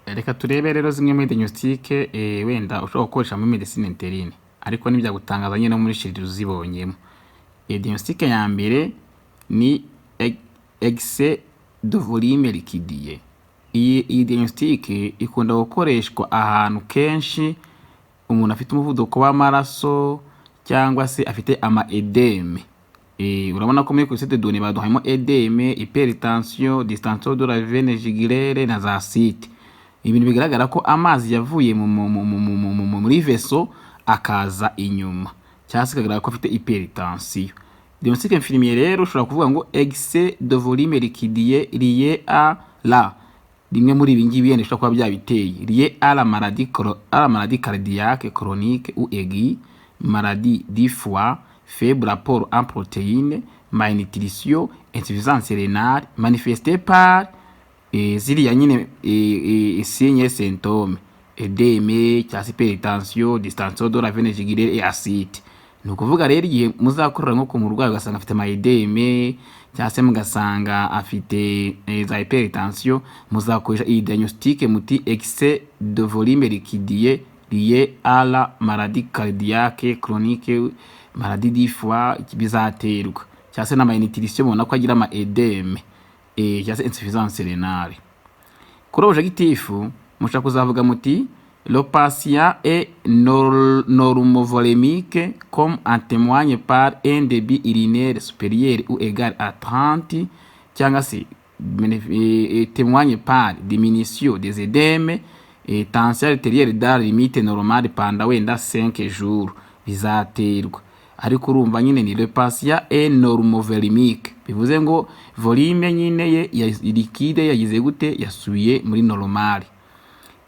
Reka turebe rero zimwe muri diagnostic wenda ushobora gukoresha muri médecine interne, ariko ntibyagutangaza nyine no muri chirurgie uzibonyemo. Diagnostic ya mbere ni excès de volume liquidien. Iyi diagnostic ikunda gukoreshwa ahantu kenshi umuntu afite umuvuduko w'amaraso cyangwa se afite ama œdème. Urabona ko muri collection de données baduhayemo œdème, hypertension, distension de la veine jugulaire na za ascite. Ibintu bigaragara ko amazi yavuye muri vaisseau akaza inyuma, cyangwa se ikagaragara ko afite hypertension. Diagnostic infirmier rero ushobora kuvuga ngo excès de volume liquidien lié à la rimwe muri ibi ngibi yenda bishobora kuba byabiteye, lié à la maladie cardiaque chronique ou aiguë, maladie du foie, faible apport en protéines, malnutrition, insuffisance rénale, manifestée par ziriya nyine signe, symptôme, œdème cyangwa se hypertension, distension de la veine jugulaire et ascite. Ni ukuvuga rero, igihe muzakorera nko ku murwayi ugasanga afite ama œdème cyangwa se mugasanga afite za hypertension, muzakoresha iyi diagnostic muti excès de volume liquidien lié à la maladie cardiaque chronique, maladie du foie, bizaterwa cyangwa se n'ama malnutrition, mubona ko agira ama œdème cyangwa se insuffisance rénale. Kuri objectif mushobora kuzavuga muti le patient est normovolémique comme en témoigne par un débit urinaire supérieur ou égal à 30, cyangwa se témoigne par diminution des œdèmes et tension artérielle dans la limite normale pendant wenda 5 jours. Bizaterwa, ariko urumva nyine ni le patient est normovolémique, bivuze ngo volume nyine ye ya liquide yagize gute? Yasubiye muri normal.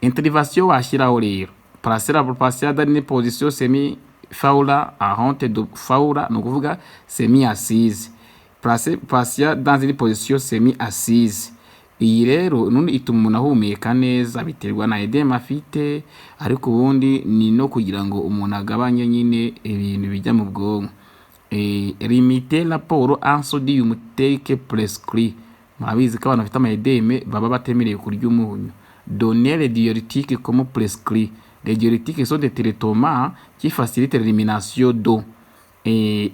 Intervention washyiraho rero, placer la patient dans une position semi Fowler en honte de Fowler, ni ukuvuga semi assise, placer patient dans une position semi assise. Iyi rero nundi ituma umuntu ahumeka neza, biterwa na œdème afite, ariko ubundi ni no kugira ngo umuntu agabanye nyine ibintu bijya mu bwonko. Limiter l'apport en sodium tel que prescrit. Murabizi ko abantu bafite ama œdème baba batemerewe kurya umunyu. Donner les diurétiques comme prescrit. Les diurétiques sont des traitements qui facilitent l'élimination d'eau et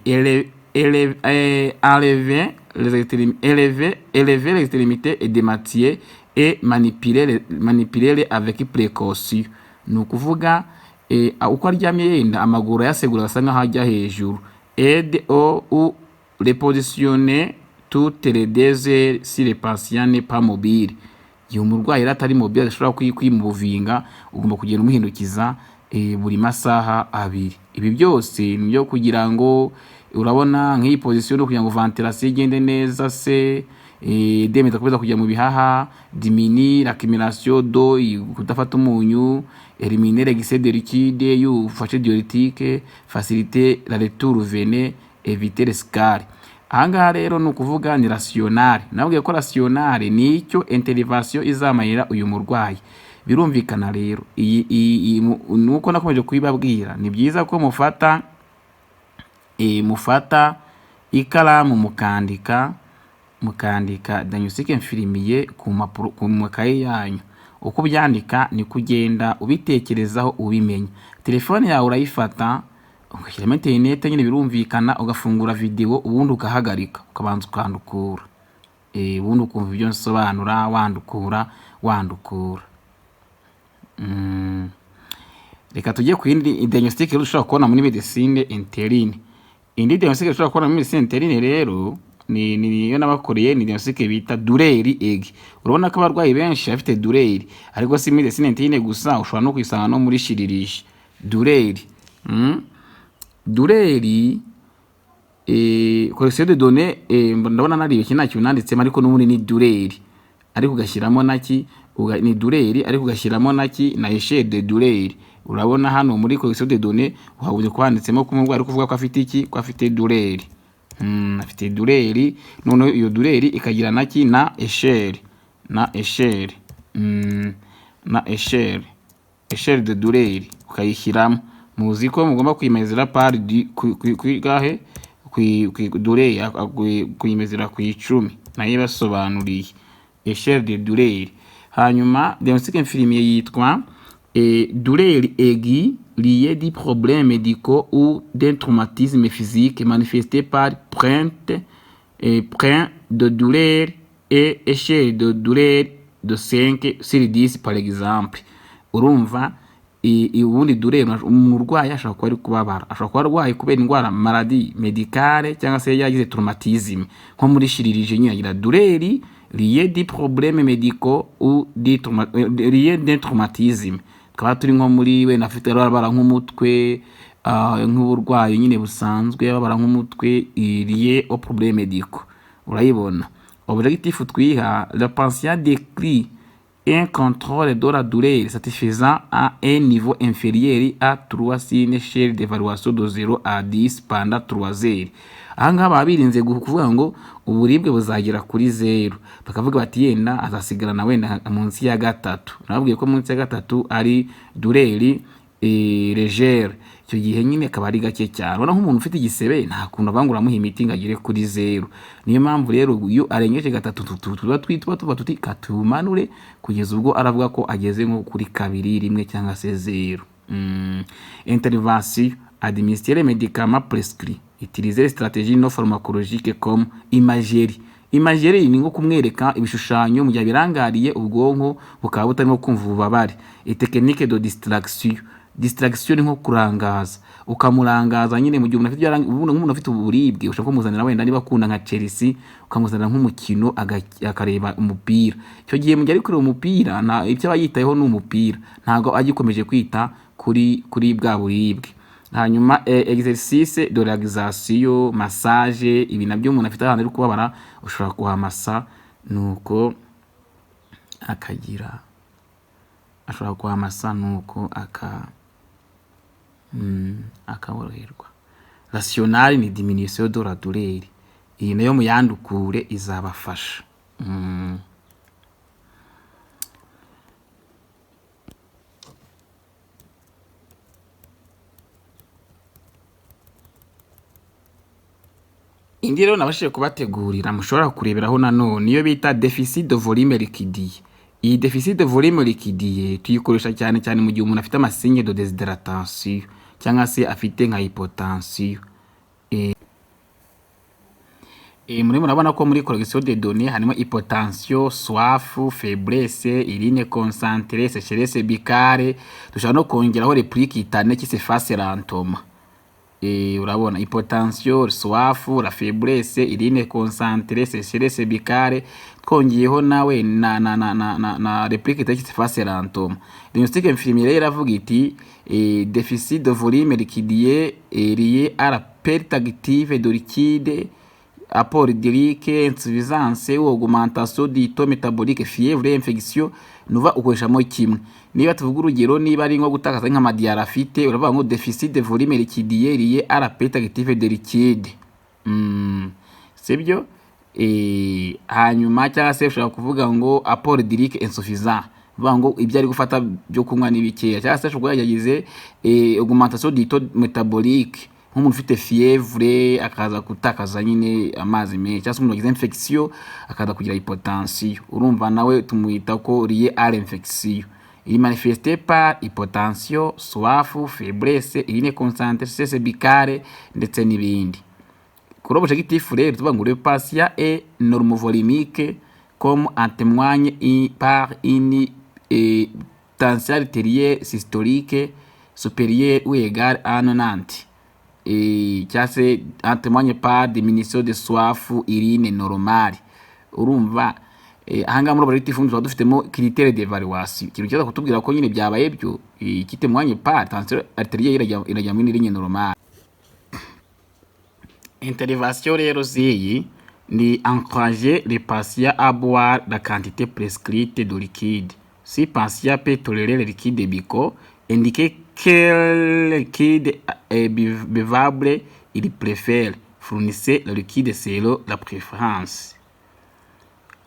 enlever les extrémités, élever les extrémités œdématiées et manipuler avec précaution. Ni ukuvuga uko aryamye yenda amaguru ayasegura asa nkaho ajya hejuru. Aide au ou repositionner toutes les 2 heures si le patient n'est pas mobile. Igihe umurwayi rero atari mobile, adashobora kwimuvinga, ugomba kugenda umuhindukiza buri masaha 2. Ibi byose ni ibyo kugira ngo, urabona nk'iyi position, no kugira ngo ventilation igende neza, se œdème idakomeza kujya mu bihaha, diminuer l'accumulation d'eau, kudafata umunyu, éliminer l'excès de liquide iyo ufashe diurétique, faciliter la retour veineux, éviter les escarres. Ahangaha rero ni ukuvuga ni rationale. Nabwiye ko rationale ni icyo intervention izamarira uyu murwayi. Birumvikana rero iyi nuko nakomeje kubibabwira, ni byiza ko mufata ikaramu mukandika diagnostic infirmier ku mpapuro, ku makaye yanyu. Uko ubyandika niko ugenda ubitekerezaho, ubimenya. Telefone yawe urayifata, ugashyiramo interinete nyine, birumvikana, ugafungura videwo, ubundi ugahagarika, ukabanza ukandukura, ubundi ukumva ibyo nsobanura, wandukura wandukura. Reka tujye ku yindi diagnostic rero ushobora kubona muri médecine interne. Indi diagnostic ushobora kubona muri médecine interne rero ni iyo nabakoreye, ni diagnostic bita douleur aiguë. Urabona ko abarwayi benshi bafite douleur, ariko si médecine interne gusa, ushobora no kuyisanga no muri chirurgie. Douleur, Douleur, collection de données, ndabona naribeshye, nta kintu nanditsemo, ariko n'ubundi ni douleur, ariko ugashyiramo naki ni douleur, ariko ugashyiramo naki na échelle de douleur. Urabona hano muri collection de données uhabonye ko handitsemo ko umurwayi ari kuvuga ko afite iki? Ko afite douleur. Afite douleur, noneho iyo douleur ikagira naki na échelle, na échelle, na échelle de douleur ukayishyiramo. Muzi ko mugomba kuyimezera par du ku gahe ku douleur, kuyimezera ku 10, nayo ibasobanuriye échelle de douleur. Hanyuma diagnostic infirmier yitwa douleur aiguë liée du problème médicaux ou d'un traumatisme physique manifesté par plainte de douleur et échelle de douleur de 5 sur 10 par exemple. Urumva, ubundi douleur, umurwayi ashobora kuba ari kubabara, ashobora kuba arwaye kubera indwara, maladie médicale, cyangwa se yagize traumatisme nko muri chirurgie nyine, agira douleur liée du problème médicaux ou liée d'un traumatisme. Tukaba turi nko muri wenda afite arabara nk'umutwe, nk'uburwayi nyine busanzwe, ababara nk'umutwe lié au problème médicaux. Urayibona, objectif twiha: le patient décrit un contrôle de la douleur satisfaisant à un niveau inférieur à 3 sur une échelle d'évaluation de 0 à 10 pendant 3 heures. Aha ngaha baba birinze kuvuga ngo uburibwe buzagera kuri 0, bakavuga bati yenda azasigarana wenda munsi ya 3. Nababwiye ko munsi ya 3 ari douleur légère. Icyo gihe nyine akaba ari gake cyane. Urabona nk'umuntu ufite igisebe, nta kuntu avuga ngo uramuha imiti ngo agere kuri 0. Niyo mpamvu rero iyo arengeje 3 tuba twitwa tuba tuti katumanure kugeza ubwo aravuga ko ageze nko kuri 2, 1 cyangwa se 0. Intervention: administrer les médicaments prescrits, utiliser les stratégies non pharmacologiques comme imagerie. Imagerie ni nko kumwereka ibishushanyo, mu gihe birangariye ubwonko bukaba butarimo kumva ububabare. Technique de distraction. Distraction ni nko kurangaza, ukamurangaza nyine mu gihe umuntu afite, umuntu afite uburibwe, ushobora kumuzanira wenda niba akunda nka Chelsea, ukamuzanira nk'umukino akareba umupira. Icyo gihe mu gihe ari kureba umupira, icyo aba yitayeho ni umupira, ntabwo agikomeje kwita kuri bwa buribwe. Hanyuma exercice de relaxation, massage, ibi nabyo umuntu afite ahantu ari kubabara ushobora kuhamasa, nuko akagira, ashobora kuhamasa nuko akaboroherwa. Rationale ni diminution de la douleur. Iyi nayo muyandukure, izabafasha. Indi rero nabashije kubategurira mushobora kureberaho nanone, niyo bita déficit de volume liquidien. Iyi déficit de volume liquidien tuyikoresha cyane cyane mu gihe umuntu afite ama signes de déshydratation cyangwa se afite nka hypotension. Muri murabona ko muri collection de données harimo hypotension, soif, faiblesse, urine concentrée, sécheresse buccale. Dushobora no kongeraho repli cutanée qui s'efface lentement. Urabona hypotension, soif, la faiblesse, urine concentrée, sécheresse buccale, twongeyeho nawe na repli cutanée qui s'efface lentement. Diagnostic infirmier rero iravuga iti déficit de volume liquidien est lié à la perte active de liquide, apport hydrique insuffisance ou augmentation du taux métabolique, fièvre, infection. Nuva ukoreshamo kimwe. Niba tuvuga urugero, niba ari nko gutakaza nk'ama diarrhées afite, uravuga ngo déficit de volume liquidien lié à la perte active de liquide, sibyo? Hanyuma cyangwa se ushobora kuvuga ngo apport hydrique insuffisant, uvuga ngo ibyo ari gufata byo kunywa ni bikeya, cyangwa se ashobora kuba yagize augmentation du taux métabolique, nk'umuntu ufite fièvre akaza gutakaza nyine amazi menshi, cyangwa se umuntu wagize infection akaza kugira hypotension. Urumva nawe tumwita ko lié à l'infection, il manifesté par hypotension, soif, faiblesse, urine concentrée, sécheresse buccale ndetse n'ibindi. Kuri objectif rero tuvuga ngo le patient est normovolémique comme en témoigne par une tension artérielle systolique supérieure ou égale à 90, cyangwa se en témoigne par diminution de soif, urine normale. Urumva, ahangaha muri objectif tuba dufitemo critère d'évaluation, ikintu kiza kutubwira ko nyine byabaye byo, qui témoigne par tension artérielle irajya muri ligne normale. Intervention rero z'iyi ni encourager les patients à boire la quantité prescrite de liquide. Si patient peut tolérer le liquide buccal, indiquer quel liquide est buvable il préfère. Fournissez le liquide selon la préférence.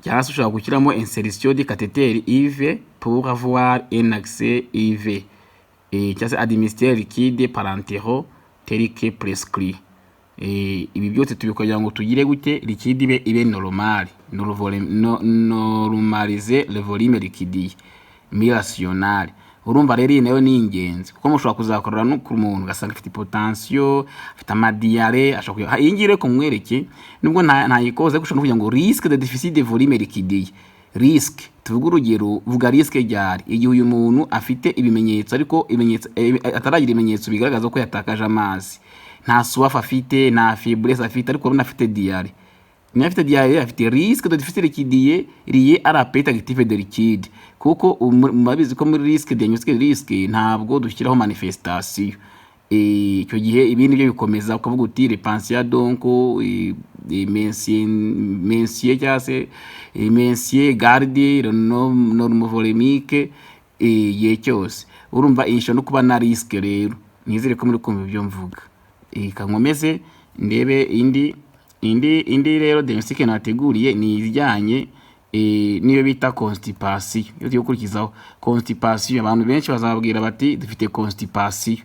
Cyangwa se ushobora gushyiramo insertion de cathéter IV pour avoir un accès IV. Cyangwa se administrer liquide parentéral tel que prescrit. Ibi byose tubikora kugira ngo tugire gute? Liquide ibe normal, normaliser le volume liquidien mirationnel. Urumva rero iyi nayo ni ingenzi, kuko mushobora kuzakorera no ku muntu ugasanga afite hypotension, afite amadiarrhée, ashobora iyi ngiyi rero kumwereke nubwo ntayikoze, ariko ushobora no kugira ngo risque de déficit de volume liquidien. Risque, tuvuge urugero, vuga risque ryari? Igihe uyu muntu afite ibimenyetso, ariko ibimenyetso ataragira ibimenyetso bigaragaza ko yatakaje amazi, nta soif afite, nta faiblesse afite, ariko urabona afite diarrhée. Niba afite diarrhée, afite risque de déficit liquidien lié à la perte active de liquide, kuko murabizi ko muri risque, diagnostic risque, ntabwo dushyiraho manifestation. Icyo gihe ibindi byo bikomeza, ukavuga uti le patient donc maintient cyangwa se maintient, garde normovolémique igihe cyose. Urumva iyi ishobora no kuba na risque. Rero nizere ko muri kumva ibyo mvuga. Reka nkomeze ndebe indi. Rero diagnostic nateguriye ni ijyanye n'iyo bita constipation. Iyo tugiye gukurikizaho constipation, abantu benshi bazababwira bati dufite constipation.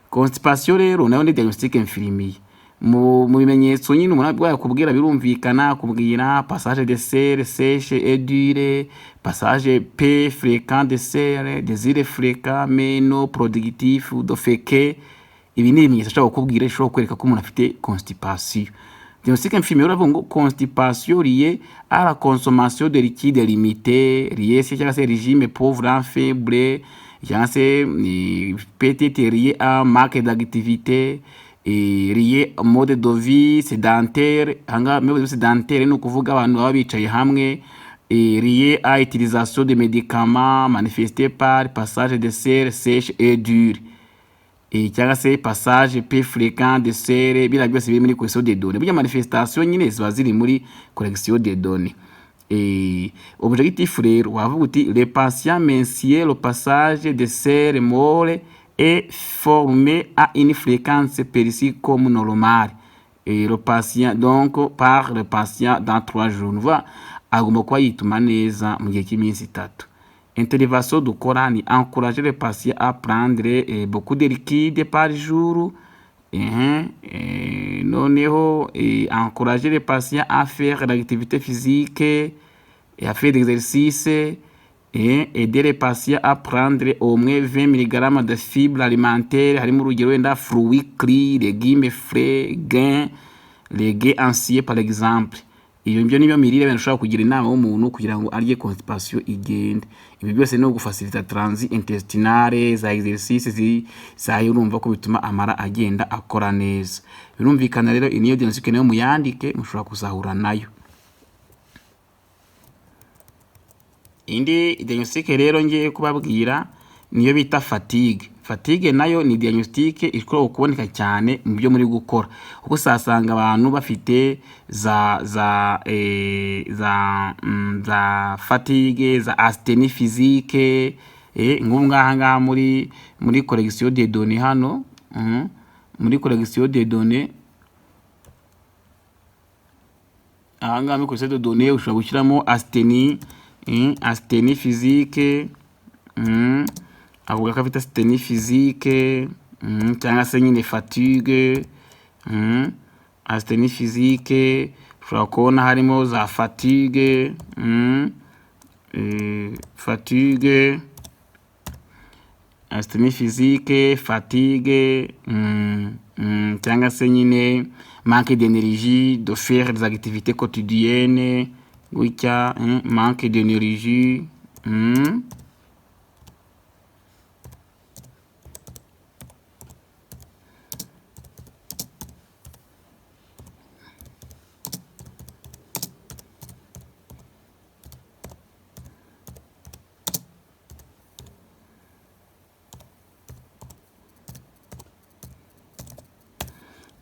Constipation rero nayo ni diagnostic infirmier. Mu bimenyetso nyine umuntu arwaye akubwira, birumvikana, akubwira passage de selles sèche et dure, passage peu fréquent de selles, désir fréquent mais non productif de déféquer. Ibi ni ibimenyetso ashobora kukubwira, bishobora kwereka ko umuntu afite constipation. Diagnostic infirmier uravuga ngo constipation liée à la consommation de liquide limité, liée cyangwa se régime pauvre en fibre, cyangwa se peut-être lié à manque d'activité, lié au mode de vie sédentaire. Ahangaha mode de vie sédentaire ni ukuvuga abantu baba bicaye hamwe, lié à utilisation de médicaments manifesté par passage de selles sèches et dures, cyangwa se passage peu fréquent de selles. Biriya byose biri muri collection de données. Burya manifestation nyine ziba ziri muri collection de données. Objectif rero wavuga uti le patient maintient le passage de selles molles et fermes à une fréquence perçue comme normale et le patient donc par le patient dans 3 jours. Ni ukuvuga agomba kuba yituma neza mu gihe cy'iminsi 3. Intervention dukora ni encourager le patient à prendre beaucoup de liquide par jour. Noneho encourager le patient à faire l'activité physique et à faire des exercices, et aider le patient à prendre au moins 20 mg de fibres alimentaires, harimo urugero wenda fruits crus, légumes frais, grains, les grains entiers par exemple. Iyo byo niyo mirire wenda ushobora kugira inama y'umuntu kugira ngo arye, constipation igende. Ibi byose ni ugufacilita transit intestinale, za exercice zayo, urumva ko bituma amara agenda akora neza. Birumvikana rero, iyi niyo diagnostic, nayo muyandike, mushobora kuzahura nayo. Indi diagnostic rero ngiye kubabwira niyo bita fatigue. Fatigue nayo ni diagnostic ishobora kuboneka cyane mu byo muri gukora, kuko usasanga abantu bafite za fatigue, za asthénie physique. Nk'ubu ngaha ngaha muri collection de données hano, muri collection de données aha ngaha, muri collection de données ushobora gushyiramo asthénie, asthénie physique, avuga ko afite asthénie physique, cyangwa se nyine fatigue, asthénie physique, ushobora kubona harimo za fatigue, fatigue, asthénie physique, fatigue, cyangwa se nyine manque d'énergie de faire des activités quotidiennes gutya, manque d'énergie,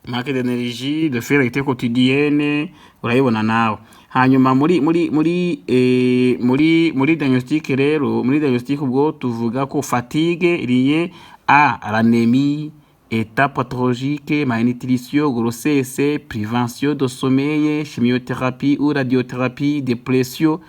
Manque d'énergie de faire activité quotidienne, urayibona nawe. Hanyuma muri diagnostic rero, muri diagnostic ubwo tuvuga ko fatigue liée à l'anémie, état pathologique, malnutrition, grossesse, privation de sommeil, chimiothérapie ou radiothérapie, dépression.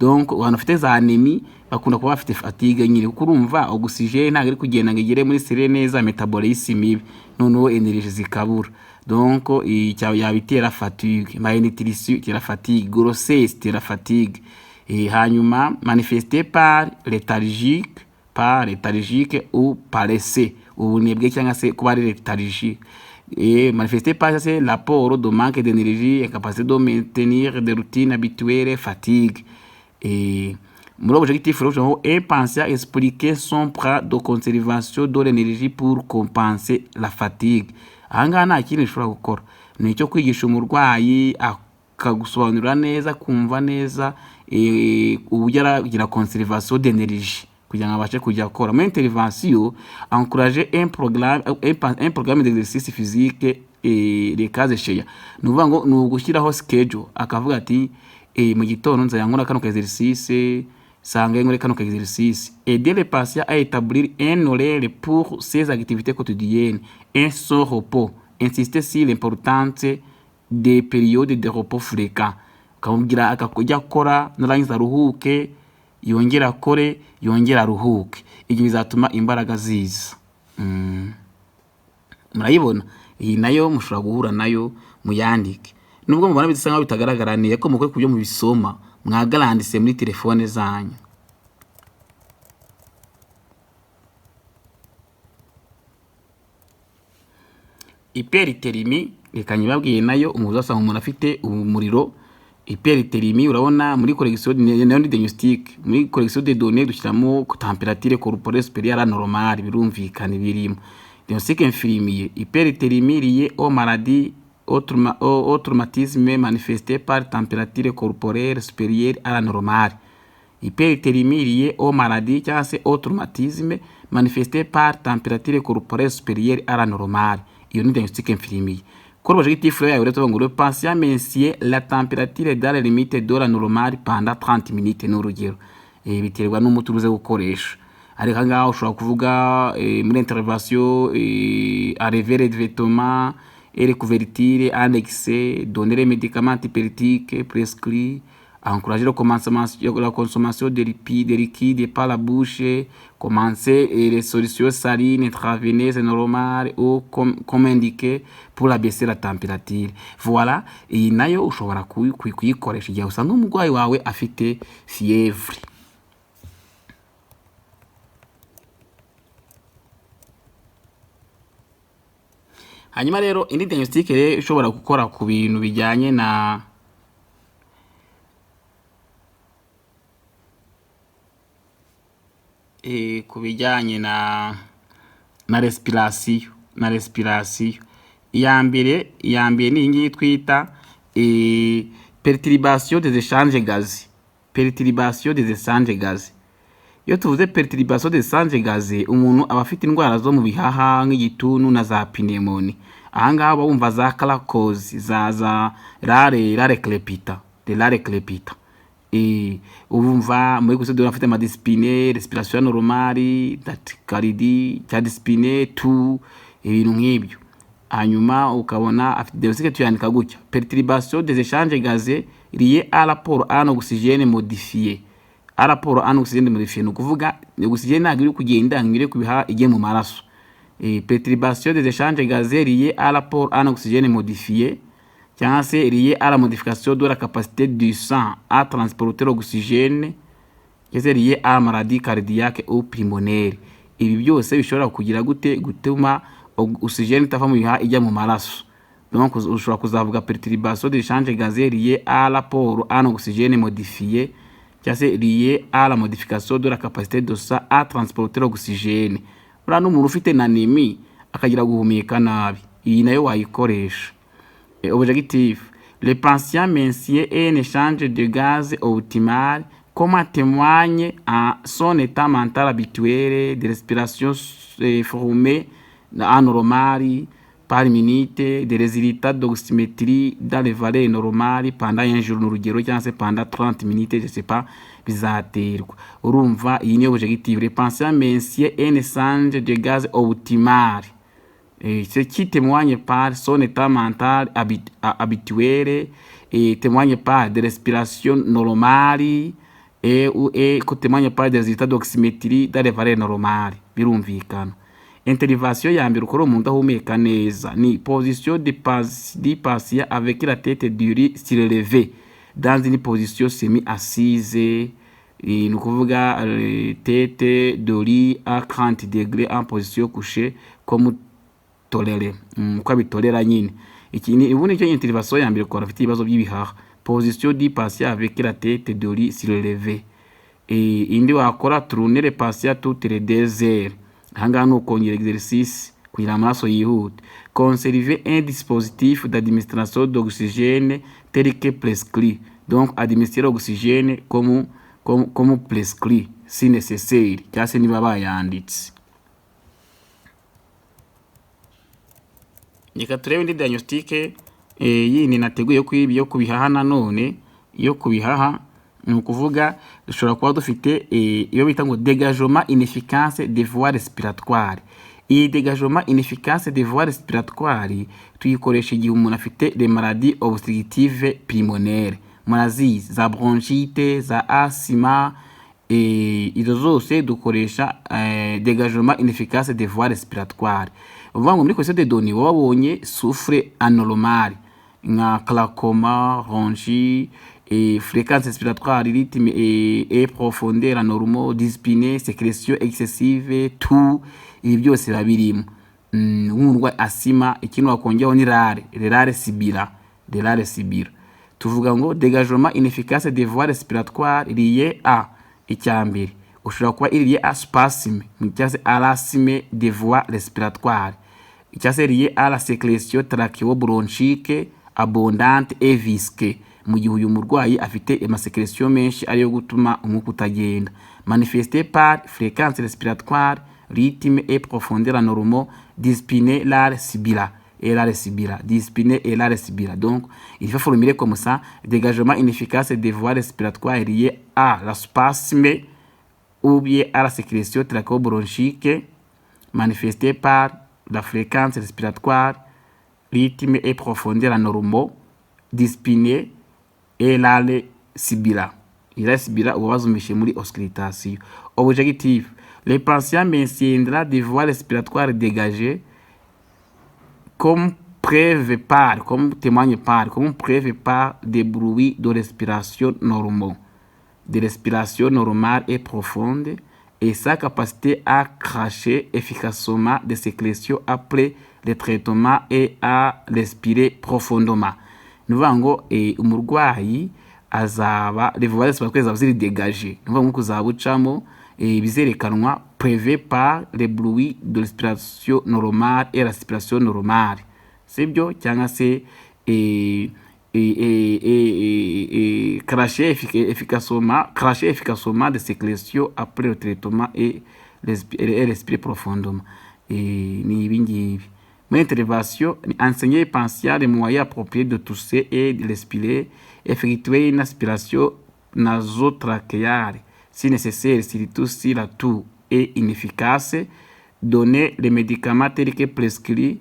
Donc abantu bafite za anémie bakunda kuba bafite fatigue nyine, kuko urumva oxygène ntabwo iri kugenda ngo igere muri cellule neza, métabolisme mibi, noneho énergie zikabura. Donc yaba itera fatigue, malnutrition itera fatigue, grossesse itera fatigue. Hanyuma manifesté par léthargique, par léthargique ou paresseux, ubunebwe cyangwa se kuba ari léthargique. Et manifesté par, c'est l'apport de manque d'énergie, incapacité de maintenir des routines habituelles, fatigue. Et muri objectif rero, et penser à expliquer son plan de conservation de l'énergie pour compenser la fatigue. Ahangaha nta kindi ushobora gukora, ni icyo kwigisha umurwayi akagusobanurira neza, kumva neza uburyo aragira conservation d'énergie kugira ngo abashe kujya akora. Muri intervention, encourager un programme d'exercice physique et les cas échéants, ni ukuvuga ngo ni ugushyiraho schedule, akavuga ati mu gitondo nzajya nkora kano ka exercice, sanga nkore kano ka exercice. Aider les patients à établir un horaire pour ses activités quotidiennes et son repos, insister sur l'importance des périodes de repos fréquents. Ukamubwira akajya akora, narangiza aruhuke, yongere akore, yongere aruhuke. Ibyo bizatuma imbaraga ziza. Murayibona iyi nayo mushobora guhura nayo, muyandike. Nubwo mubona bisa nkaho bitagaragara neza, ariko mukore ku byo mubisoma mwagaranditse muri telefone zanyu. Hyperthermie, reka nyibabwiye nayo. Umuntu uzasanga umuntu afite umuriro, hyperthermie, urabona muri collection nayo ni diagnostic. Muri collection de données dushyiramo température corporelle supérieure à normale, birumvikana birimo. Diagnostic infirmier: hyperthermie liée aux maladies, au traumatisme manifesté par température corporelle supérieure à la normale. Hyperthermie liée aux maladies cyangwa se au traumatisme manifesté par température corporelle supérieure à la normale, iyo ni diagnostic infirmier. Kuri objectif yayo rero tuvuga ngo le patient maintient la température dans les limites de la normale pendant 30 minutes, ni urugero. Biterwa n'umuti uruze gukoresha, ariko ahangaha ushobora kuvuga muri intervention: enlever les vêtements et les couvertures en excès, donner les médicaments antipyrétiques prescrits, encourager la consommation de lipides, de liquides par la bouche, commencer les solutions salines intraveineuses normales ou comme indiqué pour abaisser la température. Voilà, iyi nayo ushobora kuyikoresha igihe usanga umurwayi wawe afite fièvre. Hanyuma rero indi diagnostic rero ishobora gukora ku bintu bijyanye na ku bijyanye na respiration, iya mbere ni iyi ngiyi twita perturbation des échanges gaz. Perturbation des échanges gaz, iyo tuvuze perturbation des échanges gaz, umuntu aba afite indwara zo mu bihaha nk'igituntu na za pneumonie. Ahangaha uba wumva za crackles, za râles crépitants, de râles crépitants. Urumva muri gusa afite ama dyspnée, respiration normale, tachycardie cya dyspnée, toux, ibintu nk'ibyo. Hanyuma ukabona afite diagnostic, tuyandika gutya: perturbation des échanges gazeux liés à l'apport en oxygène modifié. À l'apport en oxygène modifié, ni ukuvuga oxygène ntabwo iri kugenda ngo ire ku bihaha ijye mu maraso. Perturbation des échanges gazeux liés à l'apport en oxygène modifié cyangwa se lié à la modification de la capacité du sang à transporter l'oxygène cyangwa se lié à la maladie cardiaque ou pulmonaire. Ibi byose bishobora kugira gute? Gutuma oxygène itava mu bihaha ijya mu maraso. Donc ushobora kuzavuga perturbation des échanges gazeux liés à l'apport en oxygène modifié cyangwa se lié à la modification de la capacité de sang à transporter l'oxygène. Uriya n'umuntu ufite na anémie akagira guhumeka nabi, iyi nayo wayikoresha. Objectif: le patient maintient un échange de gaz optimal comme en témoigne à son état mental habituel de respiration formée anormale par minute, des résultats d'oxymétrie dans les valeurs normales pendant un jour, urugero, cyangwa se pendant 30 minutes, je sais pas, bizaterwa. Urumva iyi niyo objectif: le patient maintient un échange de gaz optimal. Et ce qui témoigne par son état mental habituel et témoigne par des respirations normales et ou et que témoigne par des résultats d'oxymétrie dans les valeurs normales, birumvikana. Intervention ya mbere ukora umuntu udahumeka neza ni position du patient avec la tête du lit surélevée dans une position semi assise. Ni ukuvuga tête de lit à 30 degrés en position couchée comme toléré, uko abitorera nyine. Iki ni ubundi icyo intervention ya mbere ukora afite ibibazo by'ibihaha, position du patient avec la tête de lit surélevée. Indi wakora, tourner le patient toutes les 2 heures. Ahangaha ni ukongera exercice kugira amaraso yihute. Conserver un dispositif d'administration d'oxygène tel que prescrit, donc administrer l'oxygène comme prescrit si nécessaire, cyangwa se niba bayanditse. Reka turebe indi diagnostic yindi nateguye ko yo ku bihaha. Nanone yo ku bihaha, ni ukuvuga dushobora kuba dufite iyo bita ngo dégagement inefficace des voies respiratoires. Iyi dégagement inefficace des voies respiratoires tuyikoresha igihe umuntu afite les maladies obstructives pulmonaires. Murazizi, za bronchite, za asima, izo zose dukoresha dégagement inefficace des voies respiratoires. Uvuga ngo muri question de données wabonye souffle anormal nka claquement, ronchi et fréquence respiratoire, rythme et profondeur anormaux, dyspnée, sécrétion excessive, tout ibi byose biba birimo. Nk'umurwayi asima, ikintu wakongeraho ni râle, râle sibilant, râle sibilant. Tuvuga ngo dégagement inefficace des voies respiratoires lié à, icya mbere ushobora kuba iri lié à spasme cyangwa se à l'asthme des voies respiratoires, cyangwa se lié à la sécrétion trachéo-bronchique abondante et visqueuse, mu gihe uyu murwayi afite amasécrétion menshi ariyo gutuma umwuka utagenda, manifesté par fréquence respiratoire, rythme et profondeur anormaux, dyspnée, râle sibilant et râle sibilant, dyspnée et râle sibilant. Donc, il faut formuler comme ça: dégagement inefficace des voies respiratoires liées à la spasme ou bien à la sécrétion trachéo-bronchique manifestée par la fréquence respiratoire, rythme et profondeur anormaux, dyspnée et râle sibilant. Râle sibilant uba bazumvishe muri auscultation. Objectif: le patient maintiendra des voies respiratoires dégagées comme preuve par, comme témoigne par, comme preuve par des bruits de respiration normaux, de respiration normale et profonde, et sa capacité à cracher efficacement des sécrétions après le traitement et à respirer profondément. Ni ukuvuga ngo umurwayi azaba les voies respiratoires zaba ziri dégagées, ni ukuvuga ngo uzaba ucamo bizerekanwa preuve par les bruits de respiration normale et respiration normale, sibyo? Cyangwa se cracher efficacement des sécrétions après le traitement et respirer profondément. Ni ibi ngibi. Muri intervention ni enseigner patient les moyens appropriés de tousser et de respirer, effectuer une aspiration nasotrachéale si nécessaire, surtout si la toux est inefficace, donner les médicaments tels que prescrits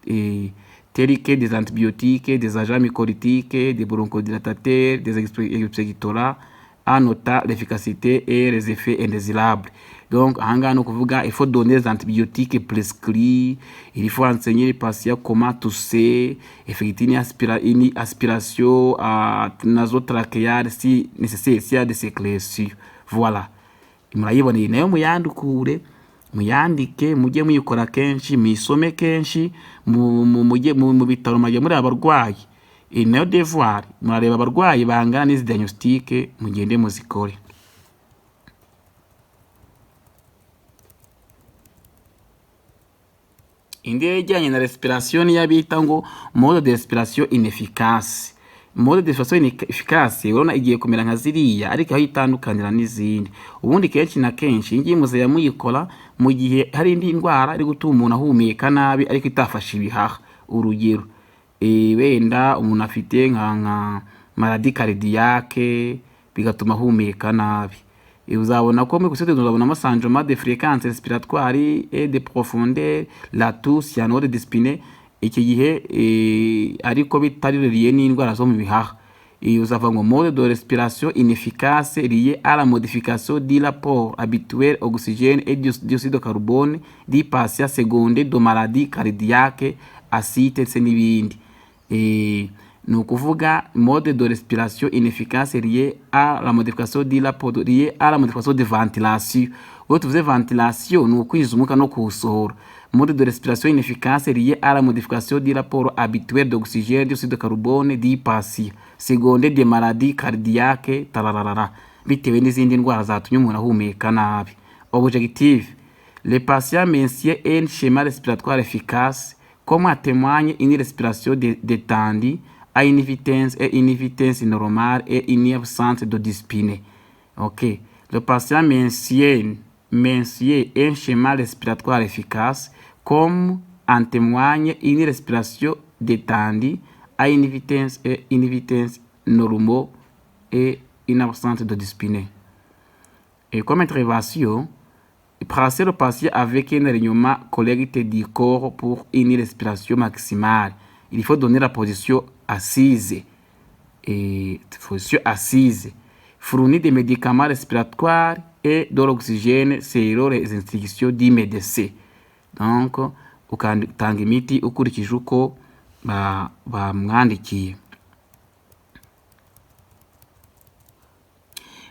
et tels que des antibiotiques, des agents mucolytiques, des bronchodilatateurs, des expectorants, en notant l'efficacité et les effets indésirables. Donc, ahangaha ni ukuvuga il faut donner des antibiotiques prescrits, il faut enseigner les patients comment tousser, effectuer une aspiration nasotrachéale si nécessaire, s'il y a des sécrétions. Voilà. Murayiboneye nayo, muyandukure, muyandike, mujye muyikora kenshi, muyisome kenshi, mujye mu bitaro mujye muri abarwayi. Iyi nayo devoir, murareba abarwayi bangana n'izi diagnostic, mugende muzikore. Indi ijyanye na respiration niyo bita ngo mode de respiration inefficace. Mode de respiration inefficace urabona igiye kumera nka ziriya, ariko aho itandukanira n'izindi, ubundi kenshi na kenshi iyi ngiyi muzajya muyikora mu gihe hari indi ndwara iri gutuma umuntu ahumeka nabi ariko itafashe ibihaha. Urugero, wenda umuntu afite nka maladie cardiaque bigatuma ahumeka nabi. Uzabona ko muri kusete uzabonamo changement de fréquence respiratoire et de profondeur, la toux, cyanose, dyspnée. Iki gihe ariko bitari relié n'indwara zo mu bihaha. Uzavuga ngo mode de respiration inefficace liée à la modification du rapport habituel oxygène et dioxyde de carbone du patient, secondaire de maladie cardiaque acide, ndetse n'ibindi. Ni ukuvuga mode de respiration inefficace liée à la modification du rapport, liée à la modification de ventilation. Iyo tuvuze ventilation, ni ukwinjiza umwuka no kuwusohora. Mode de respiration inefficace liée à la modification du rapport habituel d'oxygène, dioxyde de carbone du patient, secondaire de maladie cardiaque, tararara, bitewe n'izindi ndwara zatumye umuntu ahumeka nabi. Objectif: le patient maintient un schéma respiratoire efficace, comme en témoigne une respiration détendue à une vitesse et une vitesse normale et une absence de dyspnée. Ok. Le patient maintient un schéma respiratoire efficace, comme en témoigne une respiration détendue à une vitesse et une vitesse normale et une absence de dyspnée. Et comme intervention, placer le patient avec un alignement correct du corps pour une respiration maximale. Il faut donner la position assise. Et position assise. Fournir des médicaments respiratoires et de l'oxygène selon les instructions du médecin. Donc, ukatanga imiti ukurikije uko bamwandikiye.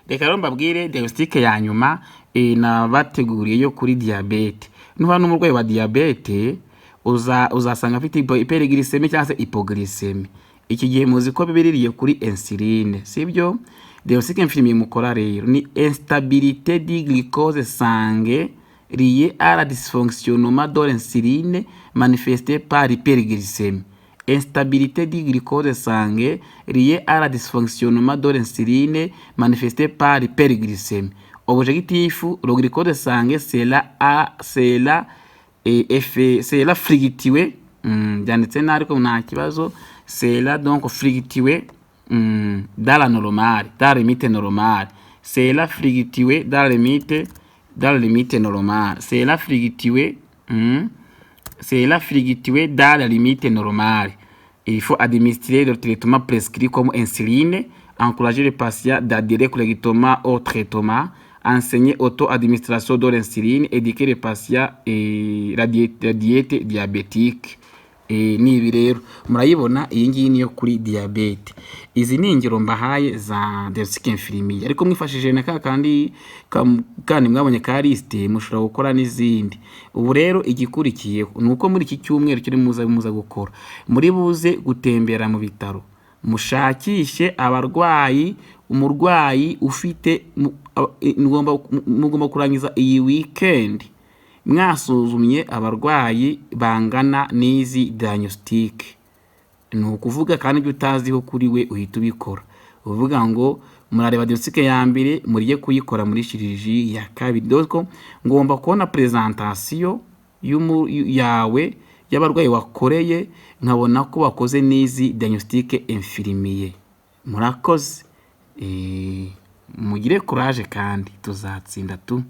Reka rero mbabwire diagnostic ya nyuma nabateguriye yo kuri diyabete. Nuba n'umurwayi wa diyabete, uzasanga afite hyperglycémie cyangwa se hypoglycémie. Iki gihe muzi ko bibiririye kuri insuline, sibyo? Diagnostic infirmier mukora rero ni instabilité du glucose sanguin liée à la dysfonctionnement de l'insuline manifestée par hyperglycémie. Instabilité du glucose sanguin liée à la dysfonctionnement de l'insuline manifestée par hyperglycémie. Objectif: le glucose sanguin sera effet sera fluctué, byanditse nabi ariko nta kibazo, sera donc fluctué dans la normale, dans la limite normale, sera fluctué dans la limite normale, sera fluctué dans la limite normale. Il faut administrer le traitement prescrit comme insuline, encourager le patient d'adhérer correctement au traitement, enseigner auto-administration de l'insuline, éduquer le patient et la diète diabétique. Ni ibi rero murayibona, iyi ngiyi niyo kuri diyabete. Izi ni ingero mbahaye za diagnostic infirmier, ariko mwifashishije na ka kandi kandi mwabonye ka liste, mushobora gukora n'izindi. Ubu rero igikurikiye ni uko muri iki cyumweru kiri muza gukora, muri buze gutembera mu bitaro, mushakishe abarwayi, umurwayi ufite mugomba kurangiza iyi weekend mwasuzumye abarwayi bangana n'izi diagnostic. Ni ukuvuga kandi ibyo utaziho kuri we uhita ubikora, uvuga ngo murareba diagnostic ya mbere, muriye kuyikora muri chirurgie ya kabiri. Donc ngomba kubona présentation yawe y'abarwayi wakoreye, nkabona ko wakoze n'izi diagnostic infirmier. Murakoze, mugire courage kandi tuzatsinda tu.